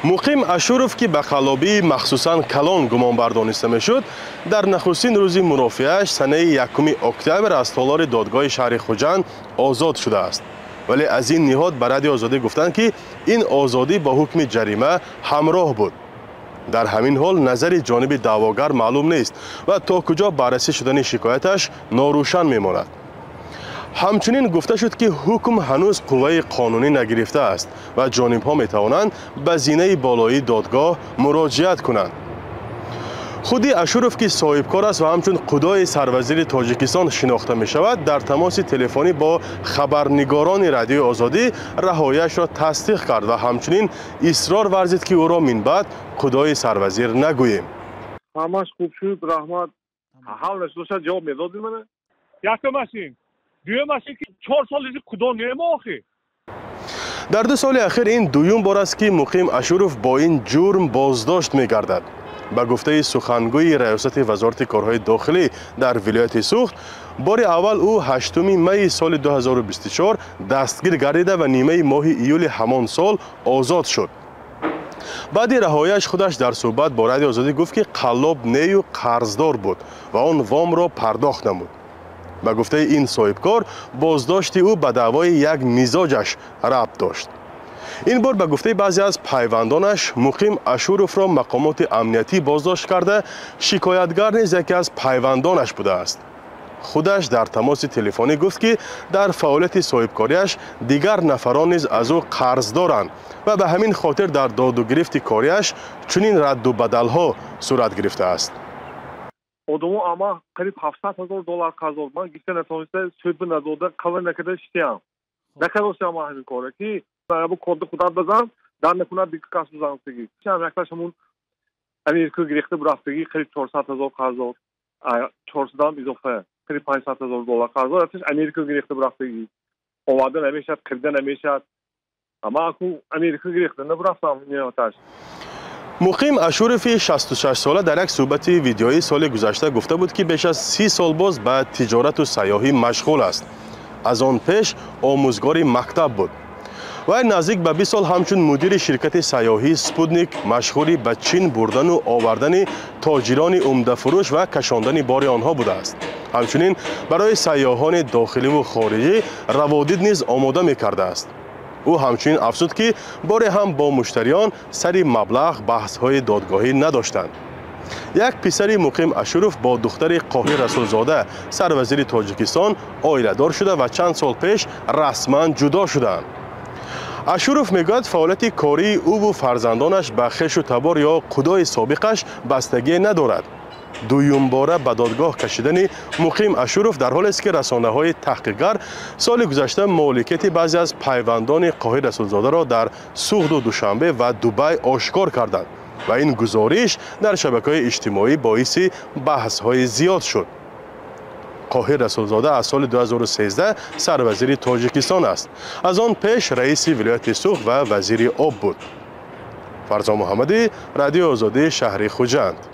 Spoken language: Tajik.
Муқим Ашуров, ки ба қаллобии махсусан калон гумонбар дониста мешуд, дар нахустин рӯзи мурофиааш санаи 1 октябр аз толори додгоҳи шаҳри Хуҷанд озод шудааст. Вале аз ин ниҳод ба Радиои Озодӣ гуфтанд, ки ин озодӣ бо ҳукми ҷарима ҳамроҳ буд. Дар ҳамин ҳол назари ҷониби даъвогар маълум нест ва то куҷо баррасӣ шудани шикояташ норӯшан мемонад. Ҳамчунин гуфта шуд, ки ҳукм ҳанӯз қувваи қонунӣ нагирифтааст ва ҷонибҳо метавонанд ба зинаи болоии додгоҳ муроҷиат кунанд. Худи Ашуров, ки соҳибкор аст ва ҳамчун қудои сарвазири Тоҷикистон шинохта мешавад, дар тамоси телефонӣ бо хабарнигорони Радиои Озодӣ раҳояшро тасдиқ кард ва ҳамчунин исрор варзид, ки ӯро минбаъд қудои сарвазир нагӯем. Ҳамаш хуб шуд, раҳмат. Ҳамаш дошт ҷавоб медодӣ мана? Якумаш ин. Дуюмаш ин, ки 4 сол изи худо нема охи. Дар 2 соли ахир ин дуюм бор аст, ки Муқим Ашуров бо ин ҷурм боздошт мегардад. Ба гуфтаи сухангӯи раёсати Вазорати корҳои дохилӣ дар вилояти Суғд, бори аввал ӯ 8 майи соли 2024 дастгир гардида ва нимаи моҳи июли ҳамон сол озод шуд. Баъди раҳояш худаш дар суҳбат бо Радиои Озодӣ гуфт, ки қаллоб нею қарздор буд ва он вомро пардохт намуд. Ба гуфтаи ин соҳибкор, боздошти ӯ ба даъвои як мизоҷаш рабт дошт. Ин бор, ба гуфтаи баъзе аз пайвандонаш, Муқим Ашуровро мақомоти амниятӣ боздошт карда, шикоятгар низ яке аз пайвандонаш будааст. Худаш дар тамоси телефонӣ гуфт, ки дар фаъолияти соҳибкориаш дигар нафарон низ аз ӯ қарз доранд ва ба ҳамин хотир дар додугирифти кориаш чунин радду бадалҳо сурат гирифтааст. Одамо ама қариб 700 000 доллар қарздор. Ман гирифта натавониста, суд надода, қабул накарда шитиям. Накардостиам ман ҳамин кора, ки бу корда худат базан, дар накунад, дигар кас бизанстагӣ. Якташ ҳамун Америка гирифта бурафтагӣ, қариб 400 000 қарздор, чорсадам изофа, қариб 500 000 доллар қарздор. Якташ Америка гирифта бурафтагӣ, оварда намешавад, қирда намешавад. Ман аку Америка гирифта набурафтам ниёташ. Муқим Ашурови 66сола дар як суҳбати видеоӣ соли гузашта гуфта буд, ки беш аз 30 сол боз ба тиҷорату сайёҳӣ машғул аст. Аз он пеш омӯзгори мактаб буд. Вай наздик ба 20 сол ҳамчун мудири ширкати сайёҳии «Спутник» машғули ба Чин бурдану овардани тоҷирони умдафурӯш ва кашондани бори онҳо будааст. Ҳамчунин барои сайёҳони дохиливу хориҷӣ раводид низ омода мекардааст. Ӯ ҳамчунин афзуд, ки боре ҳам бо муштариён сари маблағ баҳсҳои додгоҳӣ надоштанд. Як писари Муқим Ашуров бо духтари Қоҳир Расулзода, сарвазири Тоҷикистон, оиладор шуда ва чанд сол пеш расман ҷудо шудаанд. Ашуров мегӯяд, фаъолияти кории ӯву фарзандонаш ба хешу табор ё қудои собиқаш бастагие надорад. Дуюмбора ба додгоҳ кашидани Муқим Ашуров дар ҳолест, ки расонаҳои таҳқиқгар соли гузашта моликияти баъзе аз пайвандони Қоҳир Расулзодаро дар Суғду, Душанбе ва Дубай ошкор карданд ва ин гузориш дар шабакаҳои иҷтимоӣ боиси баҳсҳои зиёд шуд. Қоҳир Расулзода аз соли 2013 сарвазири Тоҷикистон аст. Аз он пеш раиси вилояти Суғд ва вазири об буд. Фарзон Муҳаммадӣ, Радиои Озодӣ, шаҳри Хуҷанд.